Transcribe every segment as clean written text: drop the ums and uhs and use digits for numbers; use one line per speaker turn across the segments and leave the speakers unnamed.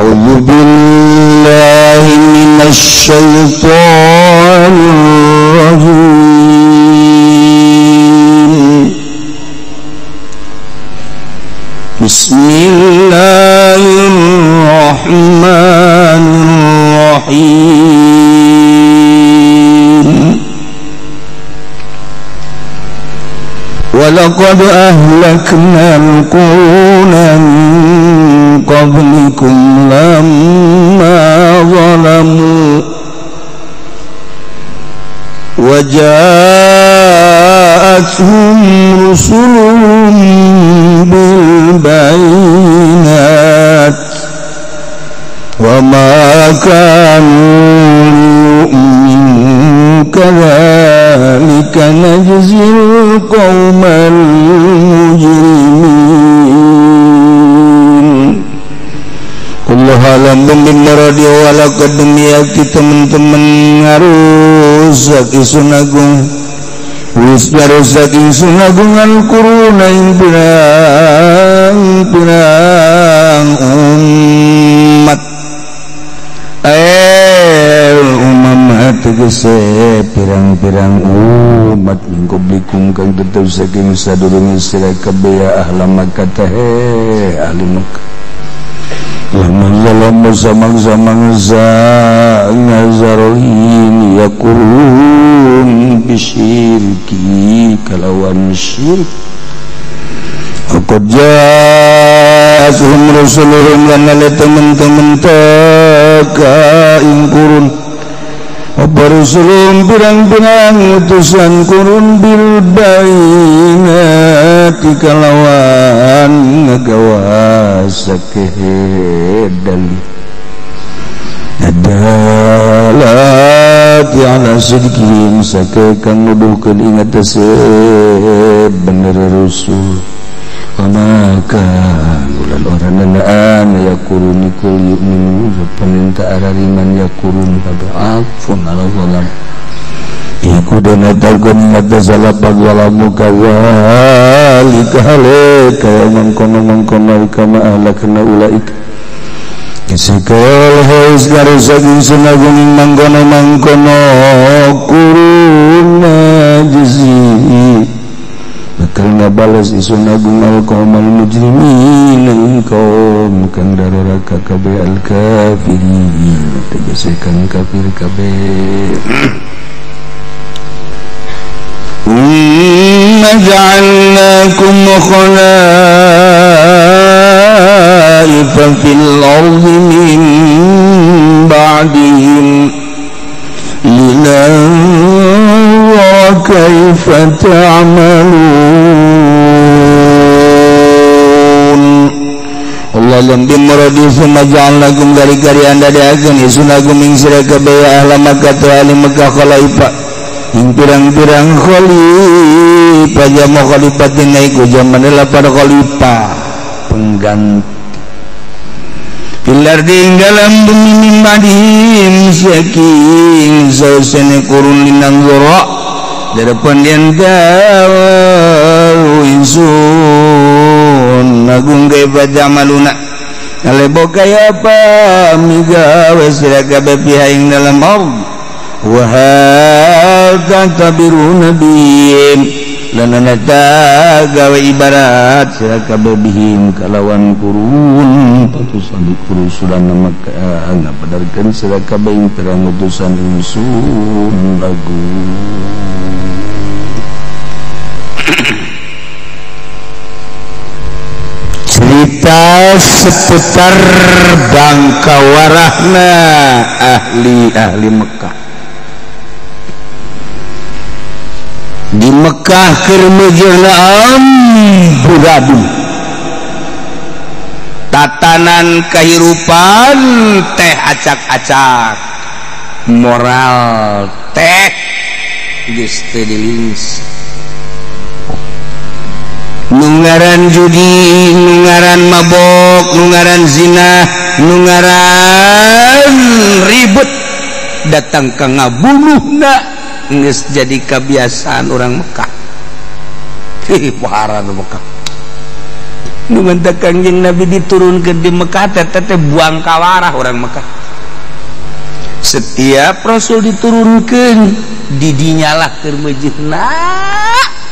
A'udzu billahi minasy syaithanir rajim. Bismillahirrahmanirrahim. Walaqad ahlakna al-quruna min qablikum lamma zalamu wa ja'atuhum rusuluhum bil bayinat wa ma kanu liyu'minu kadzalika najzil qaumal mujrimin. Allah alam bin radio walaqad dumiyati teman-teman ngarusak isun agung wis ngarusak isun agung al-quruna ing pirang-pirang umat umat tegese pirang-pirang umat mingkoblikum kang tetep saking sadurunge sira kabeh ya ahli Makkah teh ahli Makkah. Lama zaman ngazarohin yakurun bisyirki kalawan syirik. Qad ja'atuhum rusuluhum lan teman-teman teka ing kurun apa rusulum pirang-pirang utusan kurun bil bayinati kalawan ngagawa sakehe dalil adalati ala sidqihim sake kang nuduhkeun ing atase bener rusul. Maka ulan orang nanaan yakurun ikul yu'minu peninta arariman yakurun afun ala zalam iku dana targon mata salapag walamu kawalika halika ya mangkono mangkono kama ahlakna ulaika isikal hais garusak insun agung mangkono mangkono kuruna jizi bakal ngabales isun agung al-qaumal mujrimin ing kaum kang daroraka kabeh al-kafirin tegese kang kafir kabeh. Inna ja'alnakum khalaifa fil ardi min ba'dihim linanzura kaifa ta'malun. Allah lam bimradi summa ja'alnakum gari-gari anda diakeun isunakum ing sira kabeh ahli Makkah ahli Makkah khalaifa ing pirang-pirang khalifah jama khalifatin iku jaman lapan khalifah pengganti pilar di dalam bumi min ba'dihim saking sausene kurun linanzura darapan yen dawu insun agung kaifa ta'maluna alebo kaya apa migawe sira kabeh piha ing dalam ard wa hal ta'tabiruna bihim lanana gawe ibarat sira kabeh bihim kalawan kurun patusan dikurusulan Makkah ngabenerkeun sira kabeh ing pirang utusan ingsun agung. Cerita seputar bangkawarahna ahli-ahli Mekah. Di Mekah keur meujeuhna amburadul tatanan kehidupan teh acak-acak, moral teh geus teu dilingsi. Nungaran judi, nungaran mabok, nungaran zina, nungaran ribut datang ka ngabunuhna geus jadi kebiasaan orang Mekah. Hih, paharan Mekah. Nu mantak Kangjeng Nabi diturunkeun di Mekah teh teh buang kawarah orang Mekah. Setiap rasul diturunkeun di dinyalah keur meujeuhna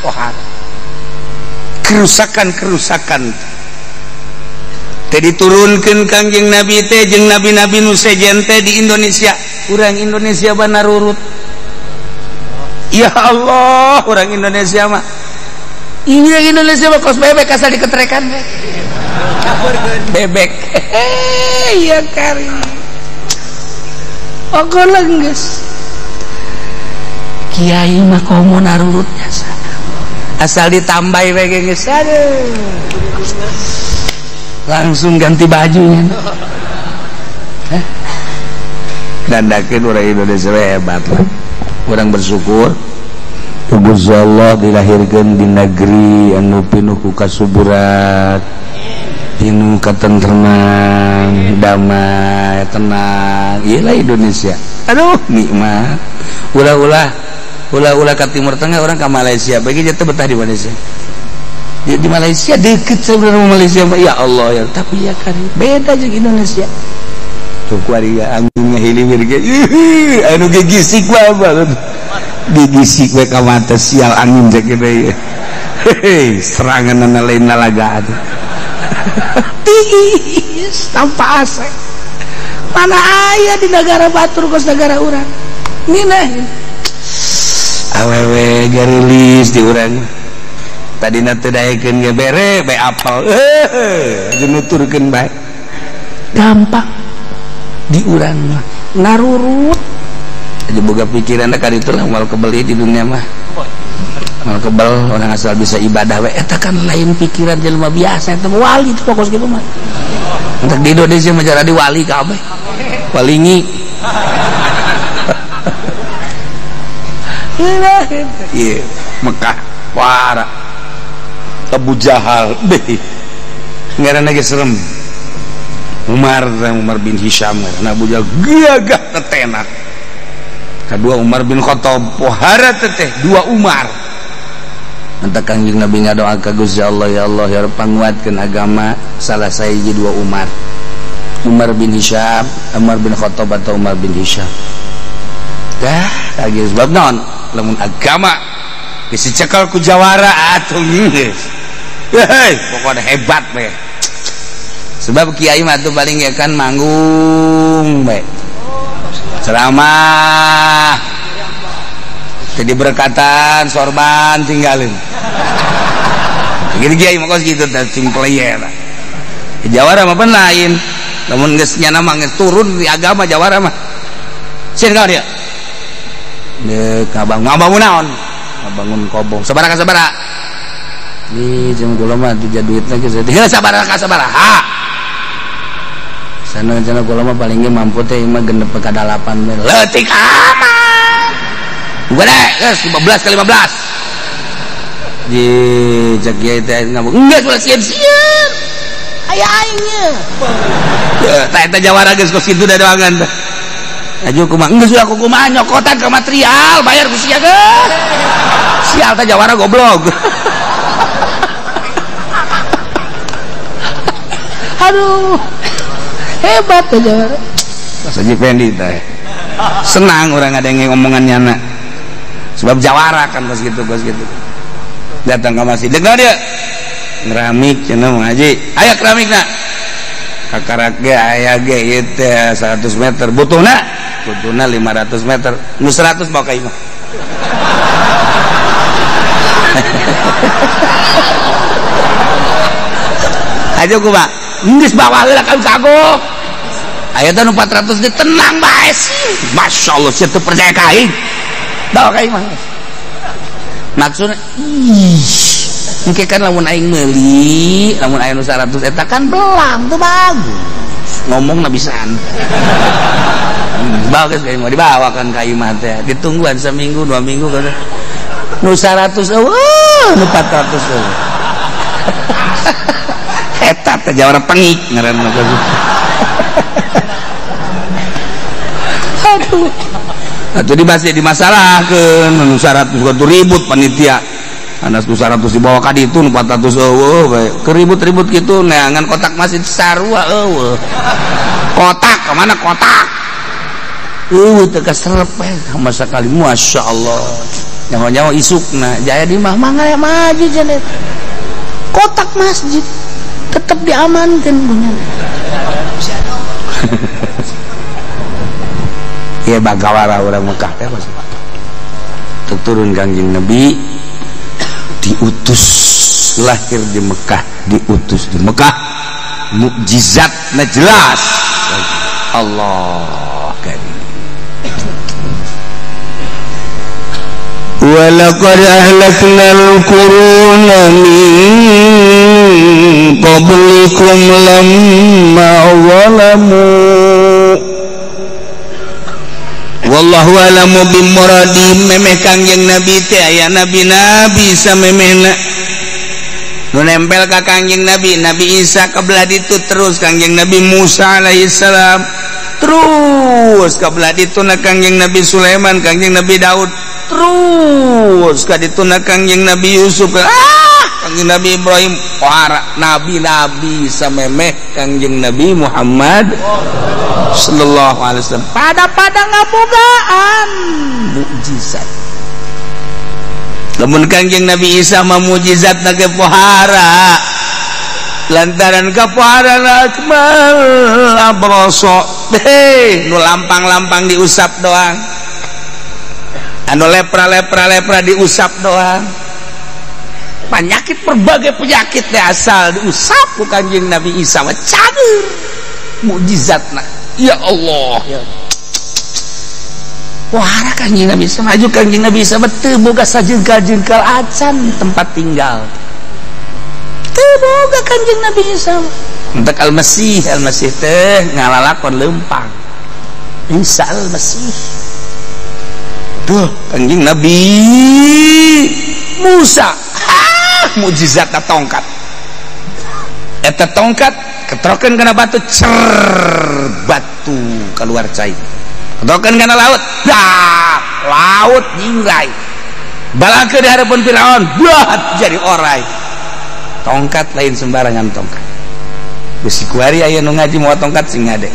pohara. Kerusakan-kerusakan teh diturunkeun Kangjeng Nabi teh jeung nabi-nabi nu sejen teh di Indonesia. Urang Indonesia banarurut. Ya Allah, orang Indonesia mah. Ini Indonesia mah kos bebek asal diketrekan bebek. Iya kari. Ogolang geus. Kiai mah komo narurut jasa. Asal ditambah we geus. Aduh. Langsung ganti bajunya. Hah? Dandakeun urang Indonesia hebat lah. Urang bersyukur Gusti Allah dilahirkan di negeri anu pinuh ku kasuburan, pinuh katentreman, damai, tenang. Iyalah Indonesia. Aduh, nikmat. Ulah-ulah, ulah-ulah ke Timur Tengah, orang ke Malaysia. Bagi jatuh betah di Malaysia. Ya, di Malaysia deket sebenarnya Malaysia. Ya Allah ya, tapi ya kan beda jeung Indonesia. Tuh kuari anginnya hilir ge. Anu ge gisik bae. Digisik we ka mata sial angin cek deui. Hei, serangan lain nalaga atuh. Tiis tanpa AC. Mana aya di negara batur kos negara urang. Nginah. Awewe garilis di urang. Tadina teu daekeun ge bere bae apel. Heuh, nuturkeun bae. Gampang di urang mah narurut. Aja boga pikiran ka ditu lah moal kebeli di dunia mah. Moal kebel orang asal bisa ibadah we eta kan lain pikiran jelema biasa eta wali itu pokos kitu mah. Entek di Indonesia mah jadi wali kabeh. Walingi. Ieu Mekah wara. Abu Jahal beh. Ngaranna ge serem. Umar Umar bin Hisham ngaranna Abu Jahal gagah tetenak. Kedua Umar bin Khattab pohara teteh dua Umar. Mantap Kangjeng Nabi ngadoa ka Gusti Allah, ya Allah ya Rabb panguatkeun agama salah sahiji dua Umar. Umar bin Hisham, Umar bin Khattab atau Umar bin Hisham. Dah lagi sebab naon lamun agama geus dicekel ku jawara atuh geus. Hei, pokoknya hebat we. Sebab kiai mah tuh paling ya kan manggung we. Ceramah jadi berkatan sorban tinggalin gini kiai mah kos gitu tim player jawara mah pan lain lamun geus nyana mah geus turun di agama jawara mah sieun ka dia deuk ngabangun naon ngabangun kobong sabaraha sabaraha di jeung kula mah teu duit lagi heuh sabaraha sabaraha sana sana kula mah paling ge mampu teh mah genep ka 8 leutik amat gede geus 15 kali 15 di cek kiai teh ngomong geus ulah sieun-sieun aya aing ye tah eta jawara geus kos kitu dadoangan teh aju kumaha geus ulah kumaha nyokotan ka material bayar ku sia geus sial teh jawara goblok. Aduh hebat teh jawara. Pas Haji Fendi teh senang orang ada yang ngomongan nyana sebab jawara kan pas gitu datang ke masjid dengar dia ngeramik cenah Mang Haji aya keramikna kakarak ge aya ge ieu teh 100 meter butuhna butuhna 500 meter nu 100 bawa ka imah. Aja kumaha geus bawa heula ka kagok aya teh nu 400 di tenang bae sih masyaallah sia teu percaya ka aing bawa ka imah maksudna ih engke kan lamun aing meuli lamun aya nu 100 eta kan belang teu bagus ngomongna bisaan bawa geus ka imah dibawa kan ka imah teh ditungguan seminggu 2 minggu kan nu 100 eueuh nu 400 eueuh eta teh jawara pengik ngaranna. Aduh. Atuh dibahas di masalahkeun nu 100 kudu ribut panitia. Anas 200 dibawa ka ditu 400 eueuh bae. Keribut-ribut kitu neangan kotak masjid sarua eueuh. Kotak kemana kotak? Eueuh teu kaserep sama sekali. Masya Allah. Nyawa-nyawa isukna jaya di mah mangga maju cenah. Kotak masjid tetap diamankan punya. Ya bagawara orang Mekah teh maksudna. Turun Kangjeng Nabi diutus lahir di Mekah, diutus di Mekah, mukjizatna jelas. Allah karim.
Walaqad ahlaknal quruna min qablikum lamma zalamu.
Wallahu alamu bimuradi. Memeh Kangjeng Nabi teh aya nabi-nabi samemehna nu nempel ka Kangjeng Nabi, Nabi Isa kabelah ditu terus Kangjeng Nabi Musa alaihissalam terus kabelah dituna Kangjeng Nabi Sulaiman, Kangjeng Nabi Daud terus ka dituna Kangjeng Nabi Yusuf, Kangjeng Nabi Ibrahim, para nabi-nabi samemeh Kangjeng Nabi Muhammad sallallahu alaihi wasallam pada ngabogaan mukjizat. Lamun Kangjeng Nabi Isa mah mukjizatna ge pohara lantaran kapohara akmal abroso hei nu lampang-lampang diusap doang, anu lepra-lepra-lepra diusap doang, penyakit berbagai penyakit teh asal diusap ku Kangjeng Nabi Isa mah cager mukjizatna. Ya Allah ya. Wah, Kangjeng Nabi Isa maju Kangjeng Nabi Isa teu boga sajengkal-jengkal acan tempat tinggal. Teu boga Kangjeng Nabi Isa. Entek Al-Masih, Al-Masih teh ngalalakon leumpang. Isa Al-Masih. Tuh Kangjeng Nabi Musa. Ah, mukjizatna tongkat. Eta tongkat ketrokeun kana batu, cer batu keluar cai. Ketrokeun kana laut, dah laut nyingrai. Balangkeun di harapan Firaun, buat jadi orai. Tongkat lain sembarangan tongkat. Besi kuari aya nu ngaji mawa tongkat sing ngade.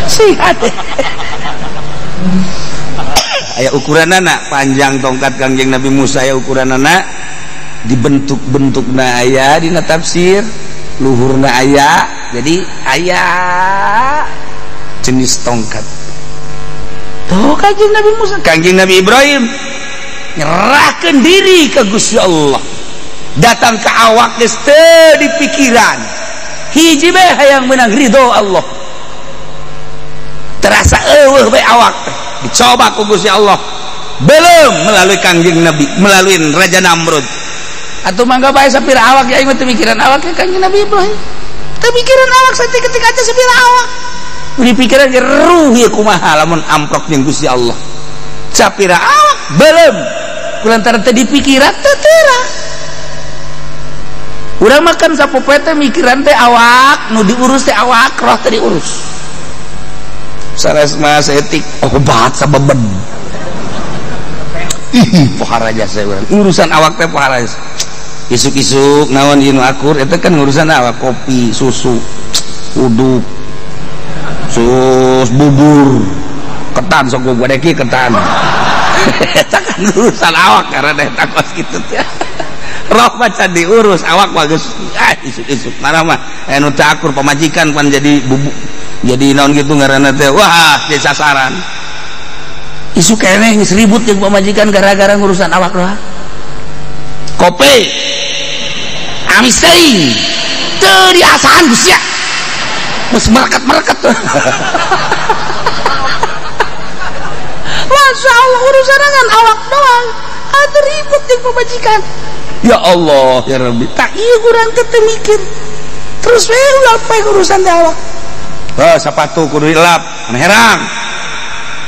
Sing ngade. Aya ukuranana panjang tongkat Kangjeng Nabi Musa aya ukuranana dibentuk-bentukna aya dina tafsir, luhurna aya, jadi aya jenis tongkat. Tuh Kangjeng Nabi Musa, Kangjeng Nabi Ibrahim nyerahkeun diri ka Gusti Allah. Datang ke awak geus teu dipikiran. Hiji bae hayang meunang ridho Allah. Terasa eueuh bae awak teh. Dicoba ku Gusti Allah. Belum melalui Kangjeng Nabi, melalui Raja Namrud. Atuh mangga bae sapira awak ya aing mah teu mikiran awak ya Kangjeng Nabi Ibrahim. Teu mikiran awak saeutik aja sapira awak. Di pikiran ge ruh ieu kumaha lamun amprok jeung Gusti Allah. Sapira awak belum kulantaran teu dipikiran teu tera. Urang makan sapopoe teh mikiran teh awak, nu diurus teh awak, roh teh diurus. Sanes mah saeutik obat sabeben. Ih, pohara jasa urang. Urusan awak teh pohara. Isuk-isuk naon ieu nu akur eta kan urusan awak, kopi, susu, uduk, sus, bubur, ketan sok gua deki ketan. Eta kan urusan awak karena eta kos kitu teh. Roh macan diurus awak bagus. Ah, isuk-isuk marah mah anu teu akur pamajikan pan jadi bubuk jadi naon kitu ngaranna teh. Wah, jadi sasaran. Isuk keneh geus ribut jeung pamajikan gara-gara ngurusan awak doang. Kopi amis teuing teu diasaan geus sia. Geus merekat-merekat. Masya Allah urusan kan awak doang. Atuh ribut jeung pamajikan. Ya Allah ya Rabbi, tak ieu urang teh teu mikir. Terus we ulah poe urusan teh awak. Heuh, sapatu kudu dilap, herang.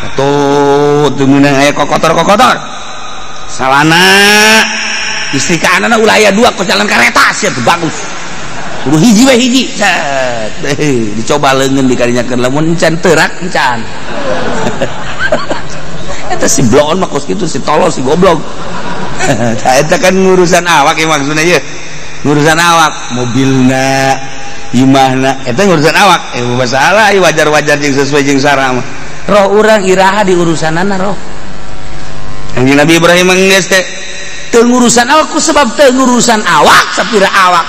Atuh teu meunang aya kokotor-kokotor. Salana istrikaanana ulah aya dua kos jalan kareta sia teu bagus. Kudu hiji we hiji. Set, dicoba leungeun dikarinyakeun lamun encan teurak encan. Eta si bloon mah kos kitu si tolol si goblok. Eta kan ngurusan awak ya maksudnya ye. Ngurusan awak, mobilna, imahna, eta ngurusan awak. Masalah wajar-wajar jeung sesuai jeung sara mah. Roh urang iraha di urusanana roh. Kanjeng Nabi Ibrahim geus teh teu ngurusan awak ku sebab teu ngurusan awak sapira awak.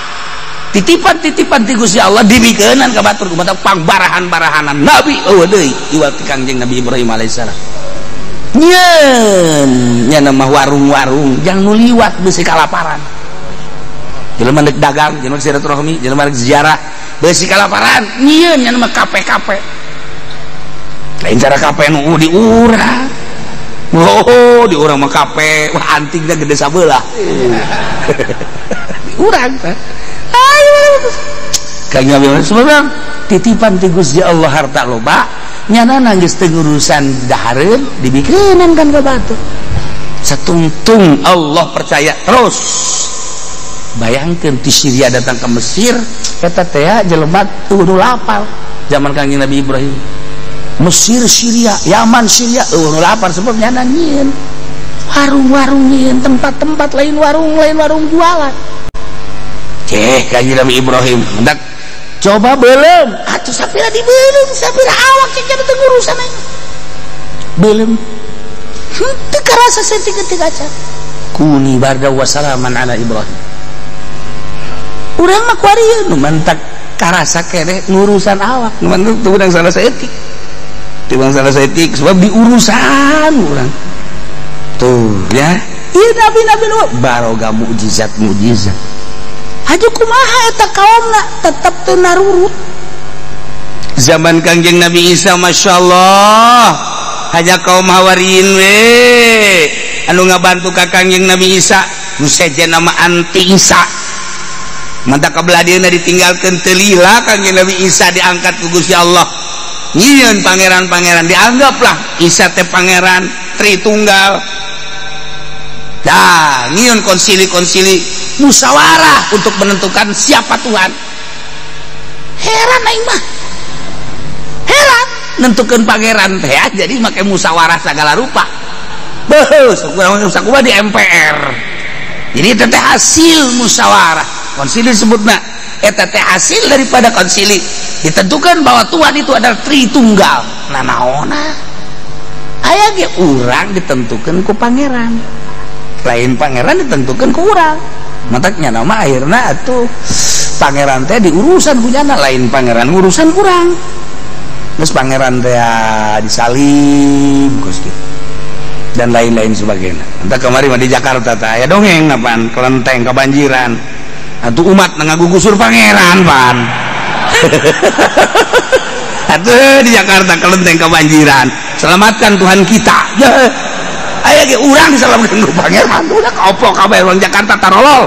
Titipan-titipan ti Gusti Allah dibikeunan ka batur kumaha pangbarahan-barahanan Nabi eueuh deui iwal ti Kangjeng Nabi Ibrahim alaihissalam. Nyeun nya mah warung-warung jang nu liwat beusi kalaparan. Jelema deuk dagang, jelema silaturahmi, jelema rek ziarah beusi kalaparan. Nyieun nya mah kape-kape. Lain cara kape nu di urang. Oh, di urang mah kape, wah antingna gede sabelah. Di urang teh. Ayo Kangjeng Nabi Ibrahim titipan ti Gusti Allah harta loba nyana geus teu ngurusan dahareun dibikeunan kan ka batu. Satungtung Allah percaya terus. Bayangkeun ti Syria datang ke Mesir eta teh jelema teu nu lapar zaman Kangjeng Nabi Ibrahim. Mesir Syria, Yaman Syria eueuh nu lapar sebab nyana nyieun warung-warung nyieun tempat-tempat lain warung jualan. Ceh Kangjeng Nabi Ibrahim hendak coba belum atuh sapira dibeuleum sapira awak cek teu ngurusan aing belum henteu karasa saeutik-eutik acan kuni barda wa salaman ala Ibrahim. Urang mah kuari nu mantak karasa keneh ngurusan awak nu mantak teu urang salah saeutik teu urang salah saeutik sebab diurusan urang tuh ya ieu nabi-nabi nu baroga mukjizat-mukjizat haju kumaha eta kaumna tetep teu narurut. Zaman Kangjeng Nabi Isa masyaallah hanya kaum Hawariyin we anu ngabantu ka Kangjeng Nabi Isa nu sejen nama anti Isa. Manta kabelah dieuna ditinggalkeun teu lila Kangjeng Nabi Isa diangkat ku Gusti Allah. Nyieun pangeran-pangeran dianggaplah Isa teh pangeran Tritunggal. Dah nyieun konsili-konsili musyawarah untuk menentukan siapa Tuhan. Heran aing mah. Heran nentukeun pangeran teh ya, jadi make musyawarah segala rupa. Beuh, sakumaha di MPR. Jadi eta teh hasil musyawarah. Konsili disebutna eta teh hasil daripada konsili. Ditentukan bahwa Tuhan itu adalah Tritunggal. Nah naonna? Aya ge urang ditentukeun ku pangeran. Lain pangeran ditentukan ku urang. Mataknya nama akhirna atuh pangeran teh diurusan punyana lain pangeran urusan urang. Terus pangeran teh disalib kos kitu dan lain-lain sebagainya. Entah kemarin mah di Jakarta teh aya dongeng apaan kelenteng kebanjiran. Atuh umat ngagugusur pangeran pan. Atuh di Jakarta kelenteng kebanjiran. Selamatkan Tuhan kita. Aya ge urang diselamatkan ku pangeran. Udah koplok kabeh urang Jakarta tarolol.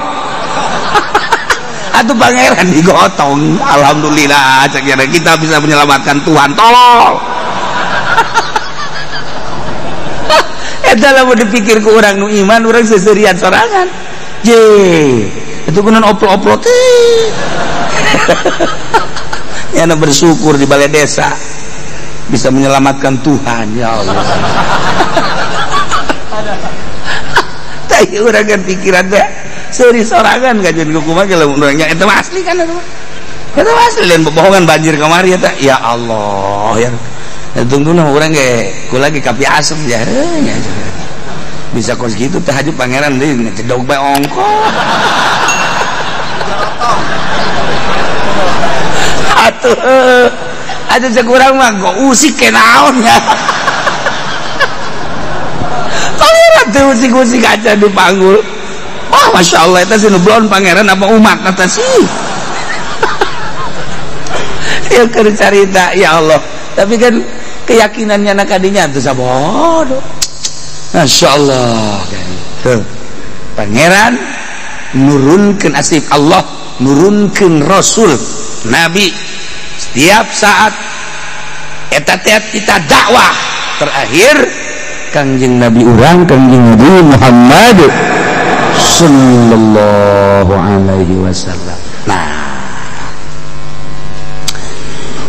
Atuh pangeran digotong. Alhamdulillah cek kita bisa menyelamatkan Tuhan. Tolol. Eta lamun dipikir ku urang nu iman urang seserian sorangan. Je, itu kunan oplo-oplo teh. Nyana bersyukur di balai desa bisa menyelamatkan Tuhan ya Allah. Tai urang kan pikiran teh seuri sorangan kajian kumaha ge lamun urang nya eta mah asli kan eta mah. Eta mah asli lain bohongan banjir kamari eta ya Allah ya. Tungtuna urang ge kula ge kapi asem ya. Bisa kos kitu teh haju pangeran deui ngecedog bae ongkoh. Atuh atuh cek urang mah go usik ke naon ya. Pangeran teh usik-usik aja di panggul. Wah, masya Allah eta si nu blon pangeran apa umat eta sih. Ya keur carita ya Allah. Tapi kan keyakinannya anak kadinya tuh sabodo. Masya Allah. Tuh. Pangeran nurunkeun asif Allah, nurunkeun Rasul, Nabi. Setiap saat eta teh kita dakwah terakhir Kangjeng Nabi urang Kangjeng Nabi Muhammad sallallahu alaihi wasallam. Nah,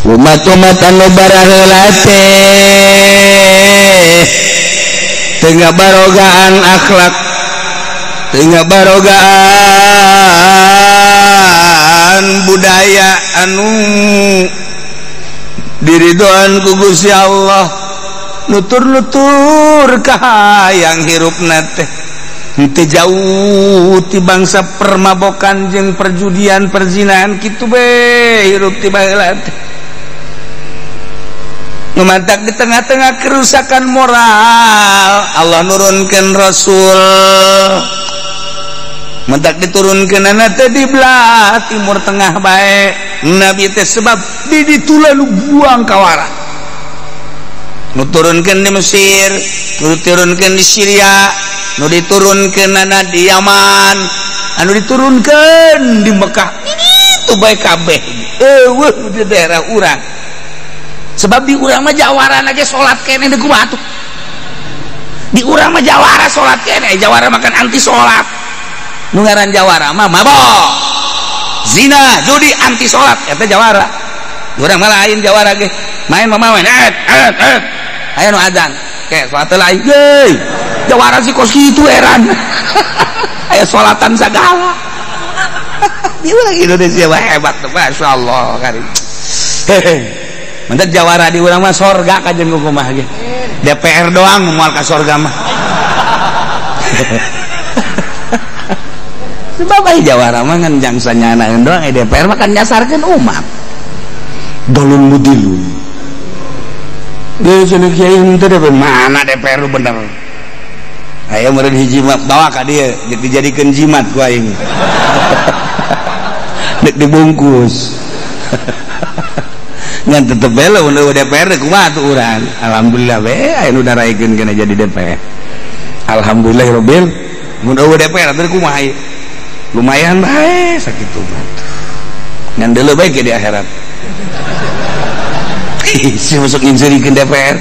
umat-umat anu baraheula teh
Teu ngabarogaan akhlak, teu ngabarogaan budaya anu diridoan ku Gusti Allah. Nutur-nutur kahayang hirupna teh henteu jauh ti bangsa permabokan jeung perjudian perzinahan kitu be hirup ti baheula teh. Nu mantak di tengah-tengah kerusakan moral Allah nurunkeun rasul, mentak diturunkeunana teh di belah timur tengah bae nabi teh sebab di ditu nu buang kawara. Nu turunkeun di Mesir, nu diturunkeun di Syria, nu diturunkeunana di Yaman, anu diturunkeun di Mekah. Itu bae kabeh eueuh di daerah urang. Sebab di urang mah jawara ge salat keneh deui kumaha atuh. Di urang mah jawara salat keneh, jawara makan anti salat. Nu ngaran jawara mah mabok, zina, judi, anti salat eta jawara. Urang mah lain jawara ge. Main mah main et et et. Aya nu adzan, ke salat lain deui. Jawara sih kos kitu heran. Aya salatan sagala. Di urang Indonesia mah hebat tuh, masyaallah kari. Mentak jawara di urang mah sorga kajen kumaha ge. DPR doang moal ka sorga mah. Sebab ai jawara mah ngan jangsa nyanaeun doang, ai DPR mah kan nyasarkeun umat. Dolun mudilun. Deui cenah kiai henteu deh mana DPR nu bener. Aya meureun hiji mah bawa ka dieu dijadikeun jimat ku aing. Dek dibungkus. Ngan tetep bae lamun DPR kumaha atuh urang. Alhamdulillah we aya nu daraekeun kana jadi DPR. Alhamdulillahirabbil mun eueuh DPR atuh kumaha ieu. Lumayan bae sakitu mah. Ngan deuleu bae ke di akhirat. Si masuk nginserikeun DPR.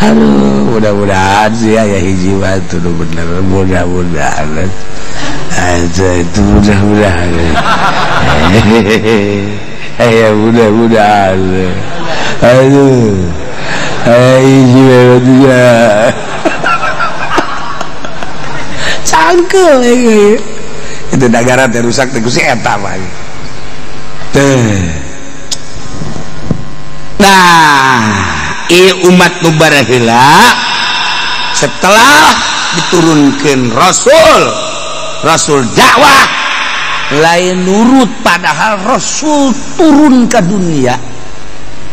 Aduh, mudah-mudahan sih aya hiji batu nu bener, mudah-mudahan. Aja itu mudah-mudahan. Aya mudah-mudahan. Aduh. Aya hiji batu ya. Cangkel euy. Itu negara teh rusak teh ku si eta mah. Teh. Nah, ieu umat nu baraheula setelah diturunkeun rasul, rasul dakwah lain nurut, padahal rasul turun ke dunia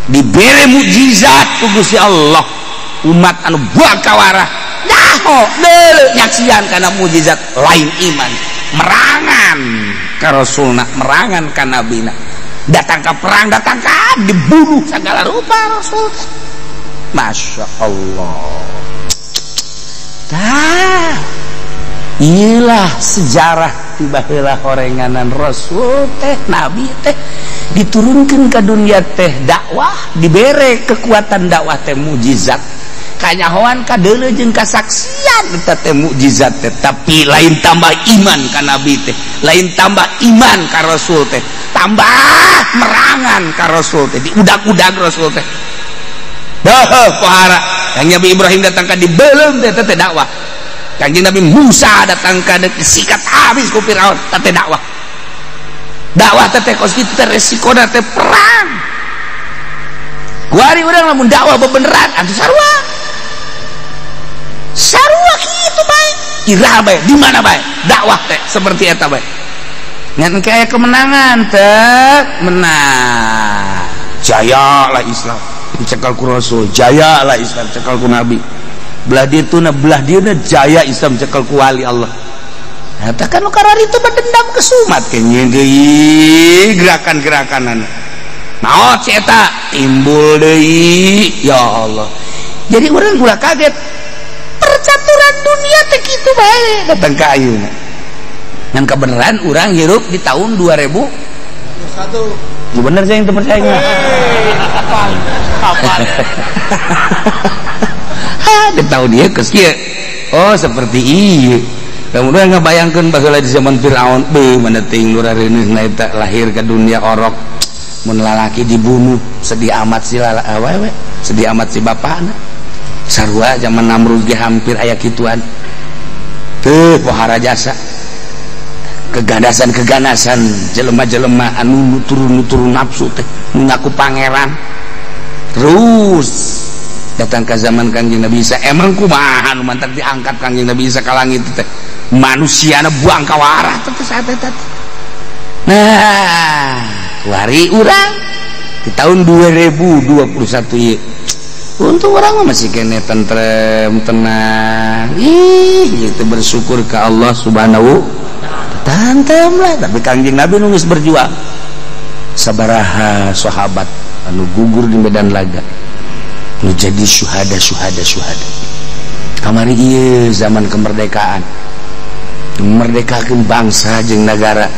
dibere mukjizat ku Gusti Allah. Umat anu buang kawarah nyaho deuleu nyaksian kana mukjizat lain iman, merangan ka rasulna, merangan ka nabina, datang ka perang, datang ka dibunuh segala rupa rasul. Masya Allah. Tah, iyalah sejarah tiba heula horenganan rasul teh, nabi teh diturunkan ke dunia teh dakwah, dibere kekuatan dakwah teh mukjizat, kanyahoan ka deuleu jeung kasaksian eta teh mukjizat teh, tapi lain tambah iman ka nabi teh, lain tambah iman ka rasul teh, tambah merangan ka rasul teh, diudag-udag rasul teh. Dah pohara yang Nabi Ibrahim datang ka dibeuleum teh teh dakwah. Kanjeng Nabi Musa datang ka disikat habis ku Firaun teh dakwah. Dakwah teh kos kitu teh resikona teh perang. Kuari urang lamun dakwah bebeneran atuh sarua. Sarua kitu bae. Iraha bae, di mana bae dakwah teh seperti eta bae. Ngan engke aya kemenangan teh menang. Jaya lah Islam dicekal ku Rasul, jaya lah Islam cekal ku Nabi. Belah dieu tuna, belah dieu jaya Islam cekal ku wali Allah. Nah, kan nu kararitu berdendam ke sumat kayaknya deui gerakan-gerakanan. Maot si eta timbul deui, ya Allah. Jadi urang ulah kaget. Percaturan dunia teh kitu bae datang ka ayeuna. Ngan kebenaran urang hirup di tahun 2021. Bener sih yang teu percaya.
Kapan?
Di tahun ieu geus kieu. Oh, seperti ieu. Kemudian ngabayangkeun baheula di zaman Firaun, beuh mana teuing nu rareuneusna eta lahir ke dunia orok. Mun lalaki dibunuh, sedih amat sih awewe. Sedih amat si bapana. Sarua zaman Namrud ge hampir aya kituan. Teu pohara jasa. Keganasan-keganasan jelema-jelema anu nutur-nutur nafsu teh ngaku pangeran. Terus datang ke zaman Kangjeng Nabi Isa, emang kumaha nu mantak diangkat Kangjeng Nabi Isa ka langit teh? Manusiana buang ka warah teh saat eta. Nah, wari urang di tahun 2021 ieu. Untung orang masih kene tentrem, tenang. Ih, gitu bersyukur ke Allah Subhanahu tantem lah. Tapi Kangjeng Nabi nu geus berjuang. Sabaraha sahabat anu gugur di medan laga. Nu jadi syuhada syuhada syuhada. Kamari ieu zaman kemerdekaan. Merdekakeun bangsa jeung nagara.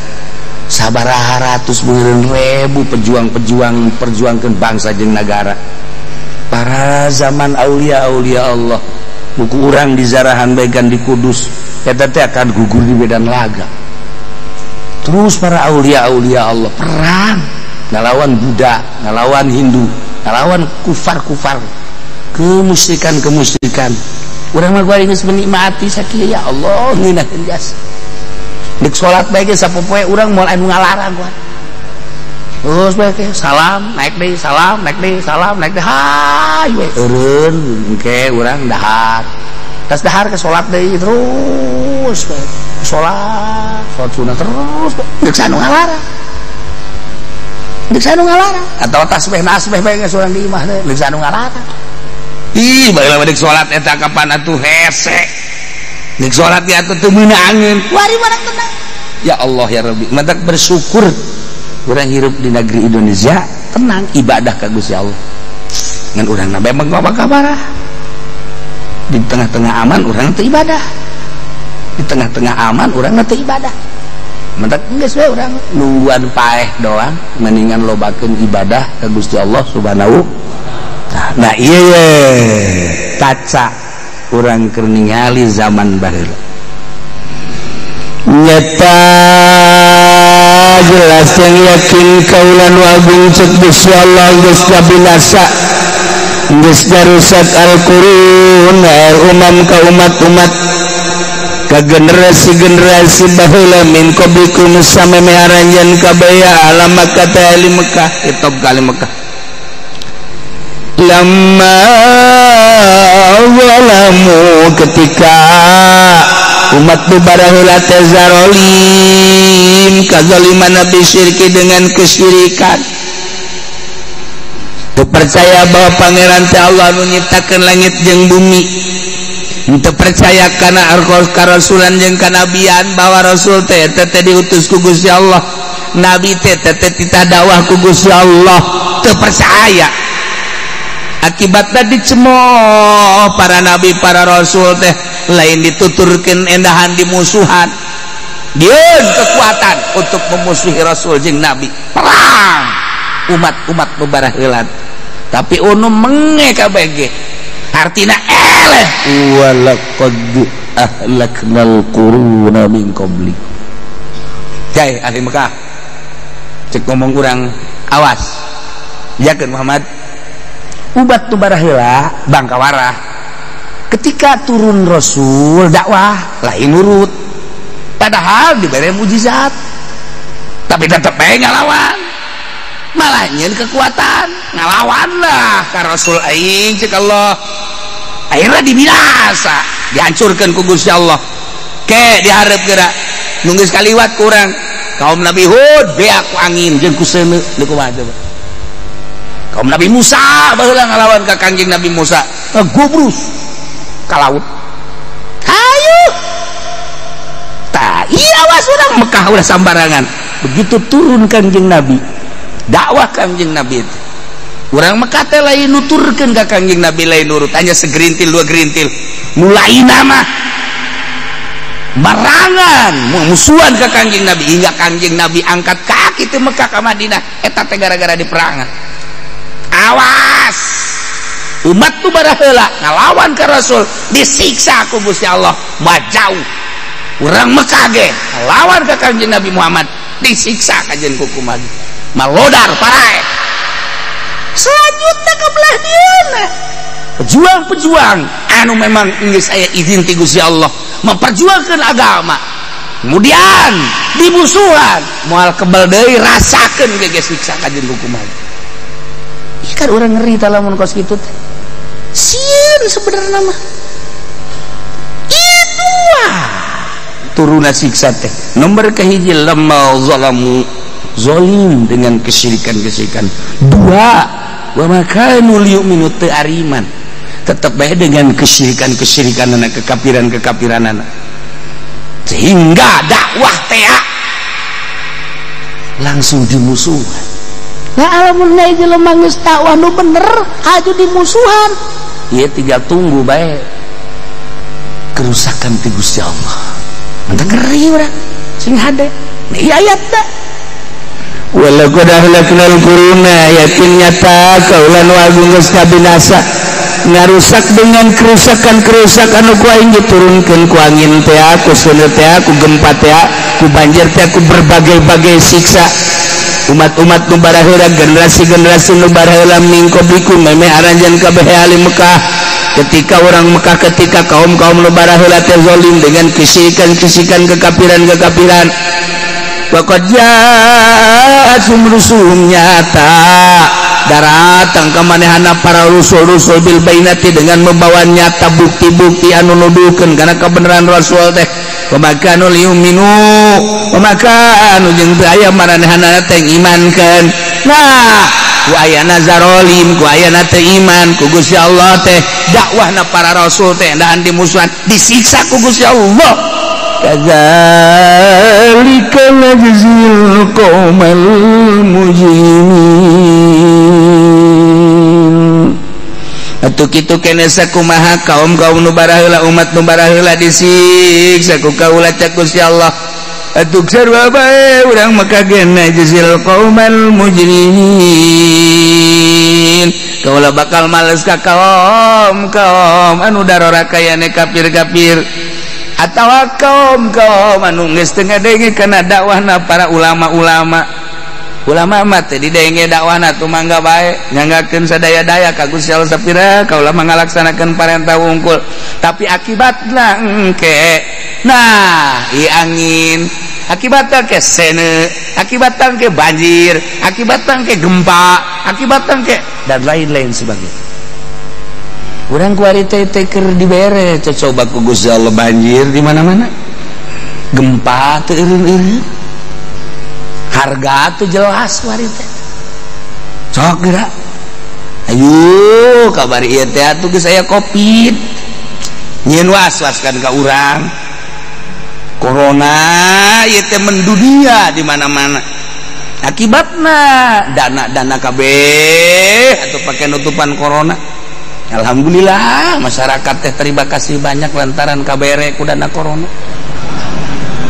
Sabaraha ratus beureun ribu pejuang-pejuang perjuangkeun bangsa jeung nagara. Para zaman aulia-aulia Allah buku urang di Zarahan Began di Kudus eta teh akan gugur di medan laga. Terus para aulia-aulia Allah perang ngalawan Buddha, ngalawan Hindu, ngalawan kufar-kufar, kemusyrikan-kemusyrikan. Urang mah geus menikmati sakieu ya Allah ngeunaheun jas. Dek salat bae ge sapopoe urang moal anu ngalarang kuat. Terus bae salam naik deui, salam naik deui, salam naik deui, hayu we eureun engke urang dahar. Tas dahar ke salat deui terus bae. Salat, salat sunah terus deuk sanu ngalarang. Deuk sanu ngalarang atawa tasbih nasbih bae geus urang di imah teh deuk sanu ngalarang. Ih, baheula mah deuk salat eta kapan atuh hese. Deuk salat ge atuh teu meunangeun. Wari barang tenang. Ya Allah ya Rabbi, mantak bersyukur urang hirup di negeri Indonesia tenang ibadah ka Gusti Allah. Ngan urang na memang kabarah. Di tengah-tengah aman urang teu ibadah. Di tengah-tengah aman urang teu ibadah. Mantak geus we urang nungguan paeh doang, mendingan lobakeun ibadah ka Gusti Allah Subhanahu. Nah ieu ye kaca urang keur ningali zaman baheula.
Nyata jelas yang yakin kaulan agung cek Gusti Allah geus kabinasa geus darusak al-qurun umam ka umat-umat ka generasi-generasi baheula min qablikum sameme aranjeun kabaya alam Makkah ta ahli Mekah
hitop ka ahli Mekah
lamma zalamu ketika umat baraheula teh zarolim kazaliman nabi syirki dengan kesyirikan. Teu percaya bahwa pangeran teh Allah nu nyiptakeun langit jeung bumi. Teu percaya kana karasulan jeung kanabian bahwa rasul teh teh diutus ku Gusti Allah. Nabi teh teh titah dakwah ku Gusti Allah. Teu percaya. Akibatna dicemooh para nabi para rasul teh lain dituturkeun endahan di musuhan. Dieun kekuatan untuk memusuhi rasul jeung nabi. Perang umat-umat bebaraheula. Tapi unu menge kabeh artina eleh
walaqad ahlaknal quruna min qabli. Jai ahli Mekah cek ngomong urang awas. Yakeun Muhammad ubat tu baraheula bangkawarah. Ketika turun rasul dakwah lain nurut, padahal diberi mujizat tapi tetep bae ngalawan, malah nyeun kekuatan ngalawan lah ka rasul aing cek Allah. Akhirnya dibinasa, dihancurkan ku Gusti Allah. Ke dihareup geura nu geus kaliwat kurang kaum Nabi Hud beak ku angin jeung ku seuneu deui kumaha coba. Kaum Nabi Musa baheula ngalawan ka Kangjeng Nabi Musa ngagubrus ka laut. Hayu tah ieu awas urang Mekah ulah sambarangan. Begitu turun Kangjeng Nabi, dakwah Kangjeng Nabi itu urang Mekah teh lain nuturkeun ka Kangjeng Nabi, lain nurut, hanya segerintil dua gerintil. Mulai nama barangan musuhan ka Kangjeng Nabi hingga Kangjeng Nabi angkat kaki ti Mekah ka Madinah eta teh gara-gara diperangan. Awas umat tu baraheula ngalawan ka Rasul disiksa ku Gusti Allah majauh. Urang Mekah ge ngalawan ka Kangjeng Nabi Muhammad disiksa kajen ku kumaha malodar parae.
Selanjutnya ke belah dieuna. Pejuang-pejuang anu memang geus aya izin ti Gusti Allah memperjuangkan agama. Kemudian dimusuhan, moal kebal deui rasakeun ge siksa kajeun hukuman. Ih kan urang ngeri tah lamun kos kitu teh. Sieun sebenarnya mah. Itu turuna siksa teh. Nomor kahiji lamma zalamu, zalim dengan kesyirikan-kesyirikan. Dua, wa makanu liyu'minu teu ariman. Tetep bae dengan kesyirikan-kesyirikan anak, kekafiran-kekafiran anak. Sehingga dakwah teh langsung dimusuhan. Nah alamun jelema geus dakwah nu bener aju dimusuhan. Ieu tinggal tunggu bae kerusakan ti Gusti Allah. Mantap ngeri urang sing hade. Ieu ayat teh.
Walaqad ahlaknal quruna yakin nyata kaula nu agung geus kabinasa ngarusak dengan kerusakan-kerusakan anu ku aing diturunkeun ku angin teh ku seuneu teh ku gempa teh ku banjir teh ku berbagai-bagai siksa umat-umat nu baraheula generasi-generasi nu baraheula mingkobikum meme aranjeun kabeh ahli Mekah ketika orang Mekah ketika kaum-kaum nu baraheula teh zalim dengan kesyirikan-kesyirikan kekafiran-kekafiran. Waqad ja'atum rusulun nyata daratang ka manehana para rusul-rusul bil bainati dengan membawa nyata bukti-bukti anu nuduhkeun kana kebenaran rasul teh. Wa makanu liyuminu wa makanu jeung teu aya maranehana teh imankeun. Nah, ku ayana zarolim, ku ayana teu iman ku Gusti Allah teh dakwahna para rasul teh endaan dimusuhan disiksa ku Gusti Allah. Kadzalika najzil qaumal mujrimin.
Atuh kitu kene sakumaha kaum-kaum nu baraheula umat nu baraheula disiksa ku kaula cak Gusti Allah. Atuh sarua bae urang maka ge najzil qaumal mujrimin. Kaula bakal males ka kaum-kaum anu darora kayane kafir-kafir. Atawa kaum-kaum anu geus teu ngadenge kana dakwahna para ulama-ulama. Ulama mah teh didenge dakwahna tuh mangga bae nyanggakeun sadaya-daya ka Gusti Allah sapira kaula mah ngalaksanakeun parentah wungkul. Tapi akibatna engke nah ieu angin, akibatna ke sene, akibatna ke banjir, akibatna ke gempa, akibatna ke dan lain-lain sebagainya. Urang kuari teh keur dibere coba ku Gusti Allah banjir di mana-mana. Gempa teu eureun-eureun. Harga tuh jelas kuari teh. Sok geura. Ayo kabar ieu teh atuh geus aya Covid. Nyieun was-was kan ka urang. Corona ieu teh mendunia di mana-mana. Akibatna dana-dana kabeh atuh pake nutupan corona. Alhamdulillah masyarakat teh terima kasih banyak lantaran kabere ku dana corona.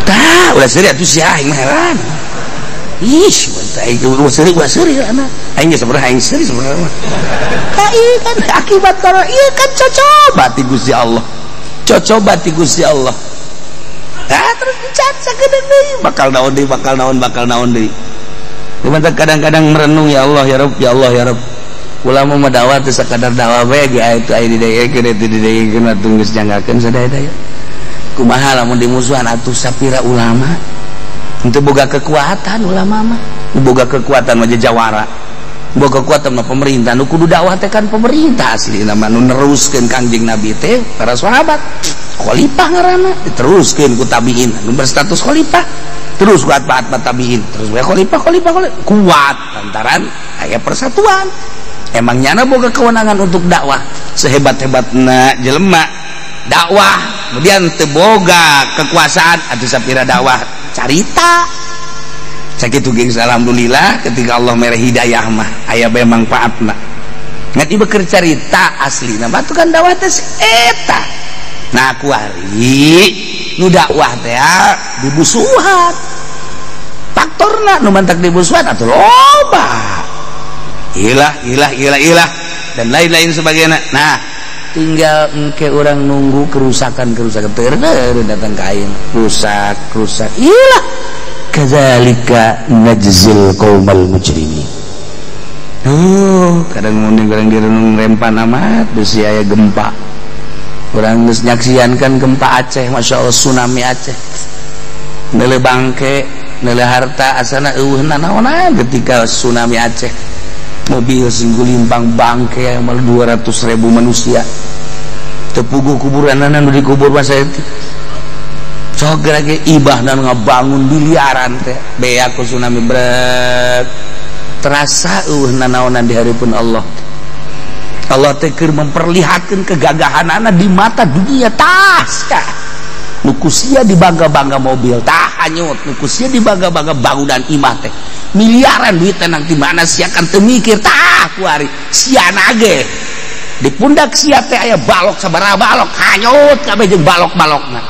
Tah, ulah seuri atuh sia aing mah heran. Ih, aing ulah seuri anak. Aing geus sebenarnya aing seuri sebenarnya. Tah ieu kan akibat corona ieu kan cocoba ti Gusti Allah. Cocoba ti Gusti Allah. Tah terus dicaca geudeung deui, bakal naon deui, bakal naon, bakal naon deui. Cuman kadang-kadang merenung ya Allah ya Rabb, ya Allah ya Rabb. Ulama mah dakwah teh sakadar dakwah bae ge aya itu aya didaekeun eta didaekeun atuh geus janggakeun sadaya-daya. Kumaha lamun dimusuhan atuh sapira ulama? Henteu boga kekuatan ulama mah. Boga kekuatan mah jawara. Boga kekuatan mah pemerintah. Nu kudu dakwah teh kan pemerintah aslina mah nu neruskeun Kangjeng Nabi teh para sahabat. Khalifah ngaranna diteruskeun ku tabiin nu berstatus khalifah. Terus ku atba-atba tabiin, terus we khalifah khalifah khalifah kuat lantaran aya persatuan. Emang nyana boga kewenangan untuk dakwah sehebat-hebatna jelema dakwah kemudian teu boga kekuasaan atuh sapira dakwah carita sakitu geng. Alhamdulillah ketika Allah mere hidayah mah aya bae mangfaatna ngan ieu keur carita aslina mah tuh kan dakwah teh eta. Nah kuari nu dakwah teh dibusuhan faktorna nu mantak dibusuhan atuh loba ilah ilah ilah ilah dan lain-lain sebagainya. Nah tinggal engke orang nunggu kerusakan-kerusakan terus datang ka aing rusak rusak ilah. Kadzalika najzil qaumal mujrimin.
Kadang mun urang direnung rempan amat besi aya gempa. Urang geus nyaksian kan gempa Aceh, Masya Allah tsunami Aceh. Neuleuh bangke, neuleuh harta asana eueuh nanaonan ketika tsunami Aceh. Mobil sing gulimpang bangke mal 200.000 manusia. Teu puguh kuburanana nu dikubur masa itu. Sok ge ibahna ngabangun biliaran teh, beak ku tsunami brek. Terasa eueuh nanaonan di hareupeun Allah. Allah teh keur memperlihatkeun kegagahanana di mata dunia tas ka. Nu ku sia dibangga-bangga mobil tah hanyut, nu ku sia dibangga-bangga bangunan imah teh. Miliaran duit tenang di mana sia kan teu mikir tah kuari sia nage. Di pundak sia teh aya balok sabaraha balok hanyut kabeh jeung balok-balokna.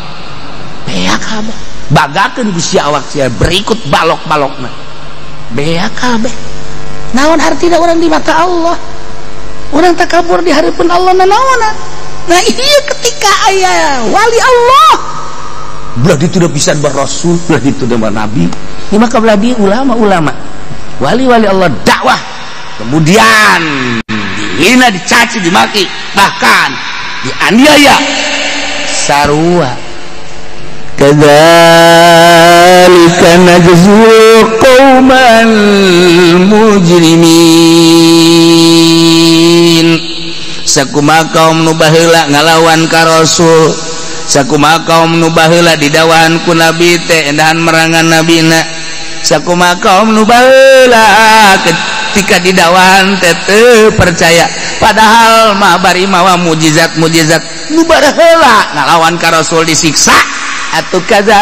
Beak kabeh. Banggakeun ku sia awak sia berikut balok-balokna. Beak kabeh. Naon artina orang di mata Allah? Orang takabur di hareupeun Allah nanaonan. Nah iya ketika aya wali Allah belah ditu da pisan rasul, belah ditu da nabi, ini maka belah di ulama-ulama wali-wali Allah dakwah kemudian dihina, dicaci, dimaki, bahkan dianiaya sarua.
Kadzalika najzil qaumal mujrimin.
Sakumaha kaum nu baheula ngalawan ka rasul, sakumaha kaum nu baheula didawahan ku nabi teh endahan merangan nabina, sakumaha kaum nu baheula ketika didawahan teh teu percaya padahal mah bari mawa mujizat-mujizat nu baheula ngalawan ka rasul disiksa. Atuh kadzalika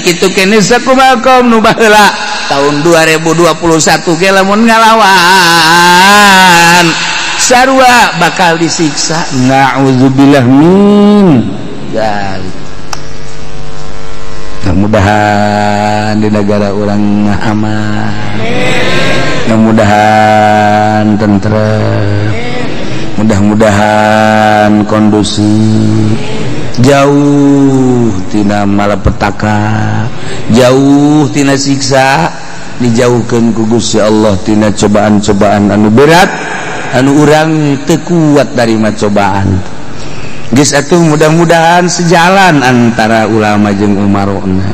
kitu kene sakumaha kaum nu baheula tahun 2021 ge lamun ngalawan sarua bakal disiksa.
Na'udzubillah min
dzalik. Mudah-mudahan di negara urang aman, mudah-mudahan tentrem, mudah-mudahan kondusif, jauh tina malapetaka, jauh tina siksa, dijauhkeun ku Gusti Allah tina cobaan-cobaan anu berat anu urang teu kuat darima cobaan. Geus atuh mudah-mudahan sejalan antara ulama jeung umarona.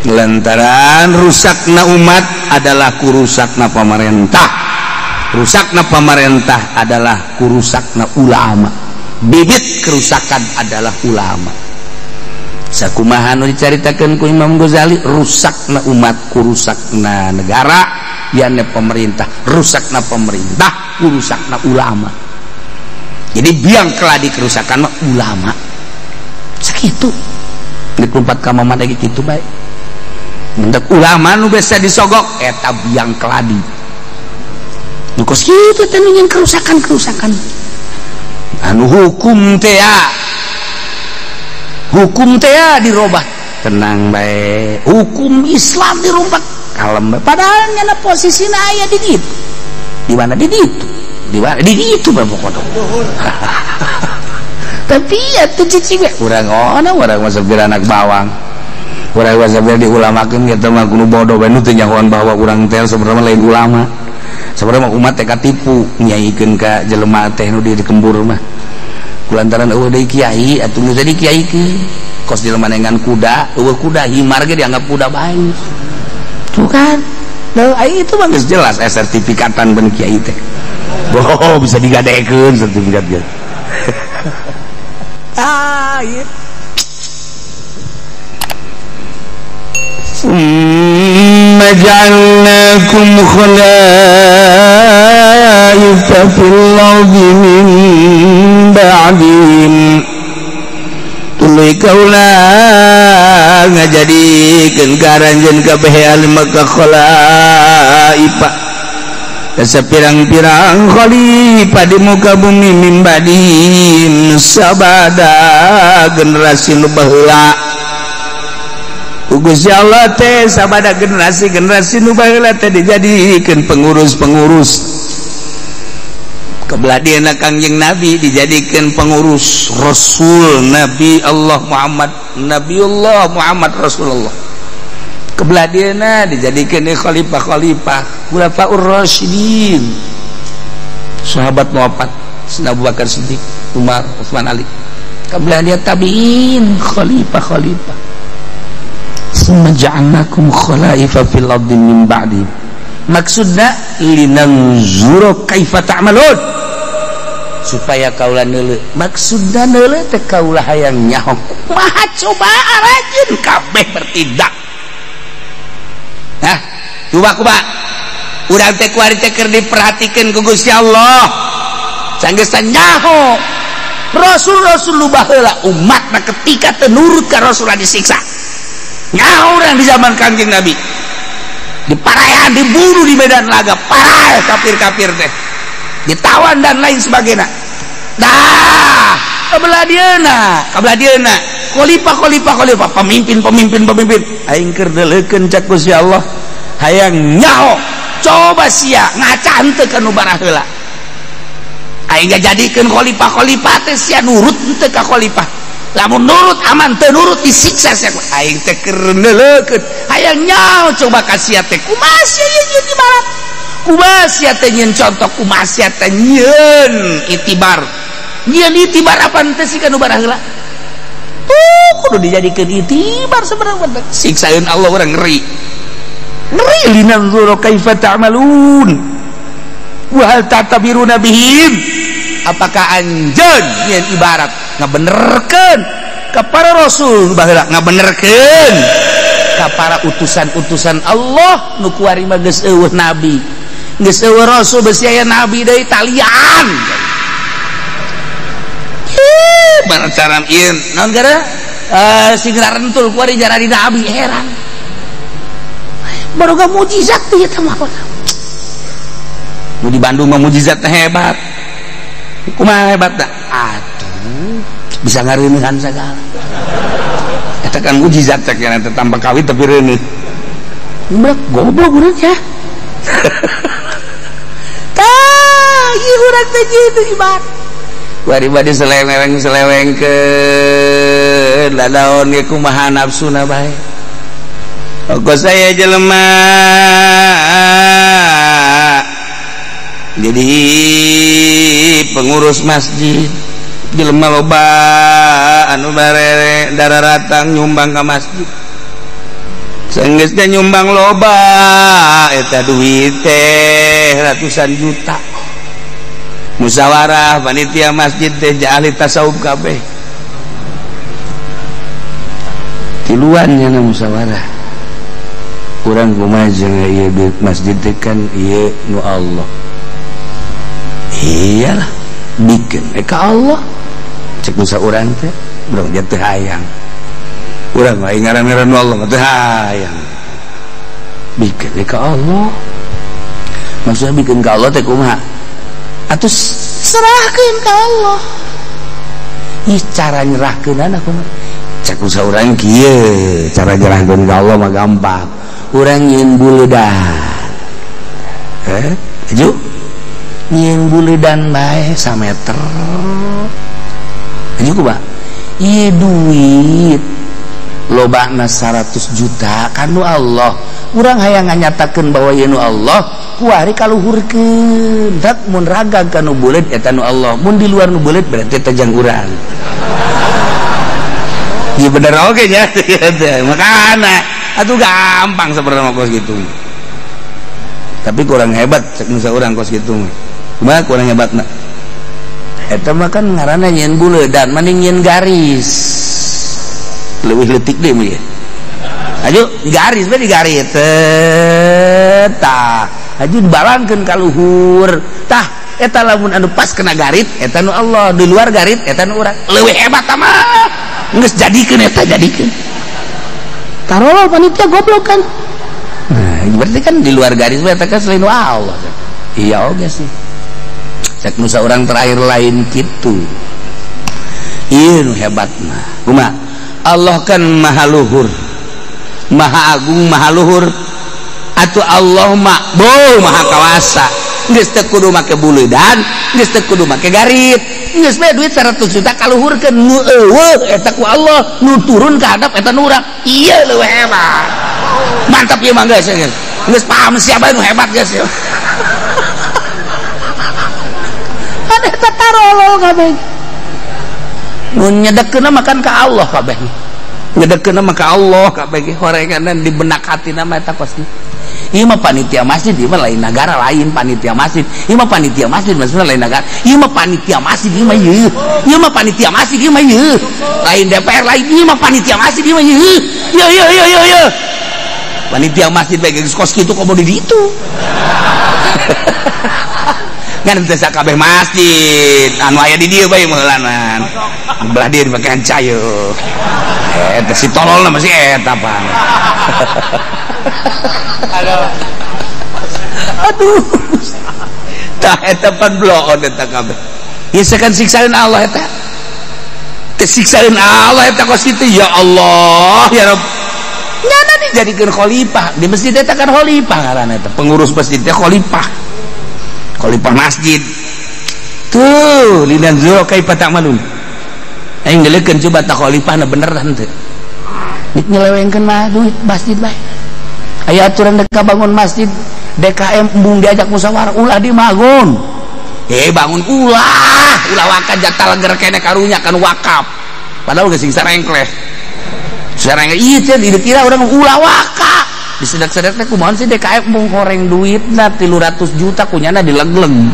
Lantaran rusakna umat adalah kurusakna pamarentah, rusakna pamarentah adalah kurusakna ulama, bibit kerusakan adalah ulama. Sakumaha nu dicaritakeun ku Imam Ghazali, rusakna umat kurusakna negara yakni pemerintah, rusakna pemerintah kurusakna ulama. Jadi biang keladi kerusakan mah ulama. Sakitu dikumpat ka mama lagi kitu bae. Mendak ulama nu biasa disogok eta biang keladi. Nu kos kitu teh nu kerusakan-kerusakan. Anu hukum teh ya. Hukum teh ya dirobah. Tenang bae. Hukum Islam dirubah kalem bae. Padahal nyana posisina aya di ditu. Di mana di ditu? Di mana di ditu bae pokona. Tapi ya tuh cicing we urang ona urang mah sabir anak bawang. Urang mah sabir diulamakeun kitu mah kudu bodoh bae nu teu nyahoan bahwa urang teh sebenarnya lain ulama. Sebenarnya mah umat teh katipu nyaikeun ka jelema teh nu di kembur mah. Kulantaran eueuh deui kiai atuh nu tadi kiaikeun. Kos jelema nengan kuda, eueuh kuda himar ge dianggap kuda bae. Tuh kan. Nah, itu mah geus jelas sertifikatan ben kiai teh. Oh, bisa digadekeun sertifikat ge. Ah, ieu.
Summa ja'alnakum khalaifa fil ardi min ba'dihim.
Tuluy kaula ngajadikeun ka aranjeun kabeh ahli Makkah khalaifa. Sapirang-pirang khalifah di muka bumi min ba'dihim sabada generasi nu baheula. Gusti Allah teh sabada generasi-generasi nu baheula teh dijadikeun pengurus-pengurus. Kebelah dieuna Kangjeng Nabi dijadikeun pengurus Rasul Nabi Allah Muhammad, Nabiullah Muhammad Rasulullah.
Kebelah dieuna dijadikeun khalifah-khalifah, khulafaur rasyidin. Sahabat nu opat, Abu Bakar Siddiq, Umar, Utsman, Ali. Kebelah dia tabiin, khalifah-khalifah. Summa ja'alnakum khalaifa fil ardi min ba'di. Maksudna linanzura kaifa ta'malun, supaya kaula neuleu. Maksudna neuleu teh kaula hayang nyaho kumaha coba rajin kabeh bertindak. Nah, coba kumaha urang teh kuari teh keur diperhatikeun ku Gusti Allah. Sanggeus nyaho rasul-rasul nu baheula umatna ketika teu nurut ka rasul disiksa. Nyaho urang di zaman Kangjeng Nabi diparayan, dibunuh di medan laga, parah kafir-kafir teh ditawan dan lain sebagainya. Dah kabelah dieuna, kabelah dieuna khalifah khalifah khalifah, pemimpin pemimpin pemimpin aing keur deuleukeun cak Gusti Allah hayang nyaho coba sia ngaca henteu ka nu baraheula. Aing jadikeun khalifah khalifah teh sia nurut henteu ka khalifah. Lamun nurut aman, teu nurut disiksa sia. Aing teh keur neuleukeun hayang nyaho coba ka sia teh kumaha sia nyieun ibarat, kumaha sia teh nyieun contoh, kumaha sia teh nyieun itibar, nyieun itibar apa teh sih ka nu baraheula. Tuh kudu dijadikeun itibar sebenarnya. Siksaeun Allah urang ngeri. Ngeri linanzura kaifa ta'malun wa hal ta'tabiruna bihim. Apakah anjeun nyieun ibarat ngabenerkeun ka para rasul baheula, ngabenerkeun ka para utusan-utusan Allah nu kuari mah geus eueuh nabi, geus eueuh rasul, besi aya nabi deui talian. Ih, cara ieu naon gara sing rentul kuari jaradi nabi, heran. Baroga mujizat teh eta mah. Nu di Bandung mah mujizat teh hebat. Kumaha hebat teh? Atuh, bisa ngareuneuhan sagala. Eta kan mujizat cek nya teh tanpa kawin tapi reuneuh. Brek goblok urang ya. Tah, ieu urang teh kitu ibarat. Kuari bade seleweng-selewengkeun, ladaon ge kumaha nafsuna bae. Kok saya jelema jadi pengurus masjid, jelema loba anu barere dararatang nyumbang ka masjid. Sanggeusna nyumbang loba eta duit teh ratusan juta. Musyawarah panitia masjid teh ahli tasawuf kabeh. Tiluan nya musyawarah. Urang kumaha jeung ieu duit masjid teh kan ieu nu Allah. Iyalah bikin ka Allah. Cek musa urang teh urang dia teh hayang. Urang mah ngaran-ngaran nu Allah teh hayang. Bikin ka Allah. Maksudnya bikin ka Allah teh kumaha? Atuh serahkeun ka Allah. Ih cara nyerahkeunana kumaha? Cek musa urang kieu, cara nyerahkeun ka Allah mah gampang. Urang nyieun buledan. Aju nyieun buledan bae sameter. Aju kumaha? Ieu duit lobana 100 juta kan nu Allah. Urang hayang nganyatakeun bahwa ieu nu Allah, kuari kaluhurkeun. Dak mun ragag ka nu buleud eta nu Allah, mun di luar nu buleud berarti eta jang urang. Ieu bener oge nya. Makana atuh gampang sebenarnya kos gitu. Tapi kurang hebat cek nusa urang kos gitu. Kumaha kurang hebatna? Eta mah kan ngaranna nyieun buledan, mending nyieun garis. Leuwih leutik deui mah ieu. Aju garis bae digaris. Tah, aju dibalangkeun ka luhur. Tah, eta lamun anu pas kena garit eta nu Allah, di luar garit eta nu urang. Leuwih hebat mah. Geus jadikeun eta jadikeun. Taruh panitia goblok kan. Nah, berarti kan di luar garis eta kan selain Allah. Iya oge sih. Cek nusa orang terakhir lain gitu. Ieu nu hebat mah. Kumaha? Allah kan maha luhur. Maha agung, maha luhur. Atuh Allah mah maha kawasa. Geus teu kudu make buledan, geus teu kudu make garit. Geus bae duit 100 juta kaluhurkeun nu eueuh eta ku Allah, nu turun ka hadap eta nu urang. Ieu leuwih hebat. Mantap ieu mah geus geus. Geus paham siapa nu hebat geus ya. Ada eta tarolol kabeh. Nu nyedekeunna mah kan ka Allah kabeh. Nyedekeunna mah ka Allah kabeh horenganan di benak hatina mah eta pasti. Ieu mah panitia masjid, ieu mah lain negara lain panitia masjid. Ieu mah panitia masjid maksudna lain negara. Ieu mah panitia masjid ieu mah ieu. Ieu mah panitia masjid ieu mah ieu. Lain DPR lain ieu mah panitia masjid ieu mah ieu. Ieu ieu ieu ieu ieu. Panitia masjid bae geus kos kitu komo di ditu. Ngan teu sakabeh masjid anu aya di dieu bae meulanan. Belah dieu dipakean cai. Eta si tololna masih eta pan. Aduh. Tah eta pan bloon eta kabeh. Ieu sakan siksaeun Allah eta. Teh siksaeun Allah eta kos kitu ya Allah ya Rabb. Nyana dijadikeun khalifah di masjid eta kan khalifah ngaranna eta. Pengurus masjid teh khalifah. Khalifah masjid. Tuh linanzura kaifa ta'malun. Aing geuleukeun coba tah khalifahna bener henteu. Nik nyelewengkeun mah duit masjid bae. Aya aturan dek bangun masjid DKM embung diajak musyawarah ulah dibangun. Bangun ulah, ulah wakaf jatah leger kene karunya kan wakaf. Padahal geus sing sarengkleh. Sarengkleh ieu teh dikira urang ulah wakaf. Disedak-sedak teh kumaha sih DKM embung horeng duitna 300 juta kunyana dilegleng.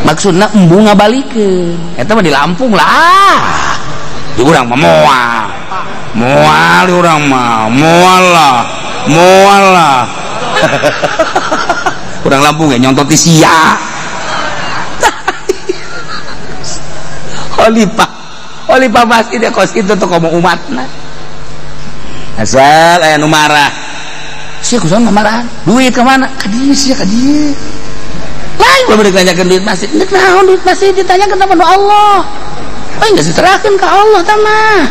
Maksudna embung ngabalikeun. Eta mah di Lampung lah. Di urang mah moal. Moal di urang mah, moal lah. Moal lah. Kurang Lampung ya nyontot di sia. Khalifah, khalifah masjid ya kos kitu tuh komo umatna. Asal aya nu marah. Sia kusaha marah? Duit ka mana? Ka dieu sia ka dieu. Lain bae ditanyakeun duit masjid. Deuk naon duit masjid ditanyakeun sama Allah. Oh geus diserahkeun ka Allah tah mah.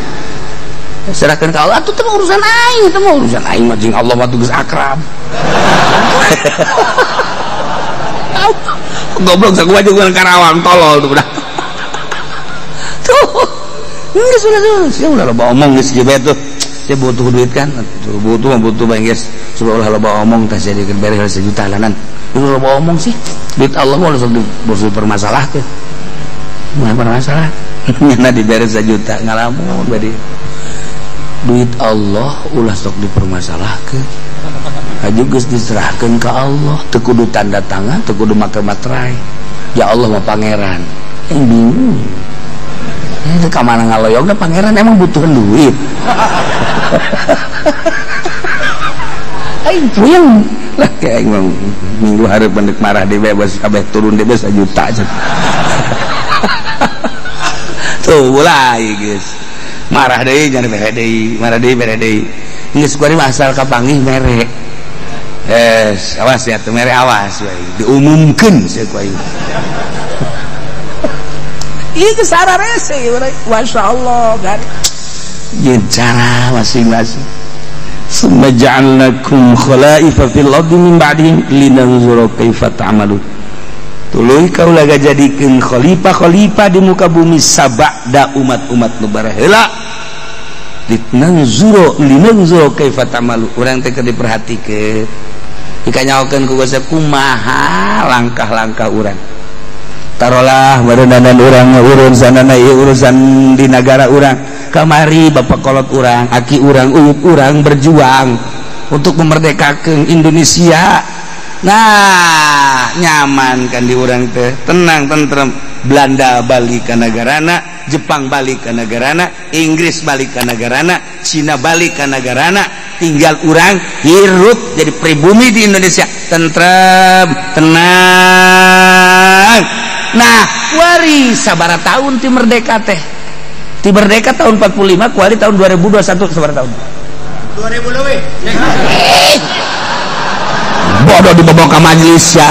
Serahkan ke Allah, itu urusan aing, itu urusan aing mah jeung Allah mah geus akrab. Goblok sakumaha jeung Karawang tolol tuh budak. Tuh. Geus ulah tuh, sia ulah loba omong geus kieu bae tuh. Sia butuh duit kan? Butuh mah butuh bae geus. Sudah ulah loba omong tah sia dikeun bere sejuta lanan. Ulah loba omong sih. Duit Allah mah ulah sok dipermasalahkeun. Mah bermasalah. Nyana dibere sejuta ngalamun bae. Duit Allah ulah sok dipermasalahkeun. Aju geus diserahkeun ka Allah, teu kudu tanda tangan, teu kudu make materai. Ya Allah mah pangeran. Yang bingung. Itu ka mana ngaloyogna pangeran emang butuh duit. Aing puyeng. Lah kayak aing minggu hareup pendek marah deui bebas kabeh turun deui sejuta. Tuh mulai geus. Marah deui jangan bere deui, marah deui bere deui. Geus kuari mah asal kapanggih mere. Awas ya teu mere awas we. Diumumkeun sia ku aing. Ieu geus sararese masyaallah kan. Jeung cara masing-masing. Summa ja'alnakum khalaifa fil ardi min ba'dihim linanzura kaifa ta'malun. Tuluy kaula jadikeun khalifah-khalifah di muka bumi sabada umat-umat nu baraheula. Linanzura linanzura kaifa ta'malu. Urang teh keur diperhatikeun. Dikanyaokeun ku Gusti kumaha langkah-langkah urang. Tarolah barendanan urang urusanana ieu urusan di nagara urang. Kamari bapak kolot urang, aki urang, uyut urang berjuang untuk memerdekakan Indonesia. Nah, nyaman kan di urang teh, tenang tentrem. Belanda balik ke negarana, Jepang balik ke negarana, Inggris balik ke negarana, Cina balik ke negarana, tinggal urang hirup jadi pribumi di Indonesia, tentrem, tenang. Nah, kuari sabara tahun ti merdeka teh. Ti merdeka tahun 45, kuari tahun 2021 sabara tahun.
2000 leuwih.
Bodoh dibawa ke majelis ya.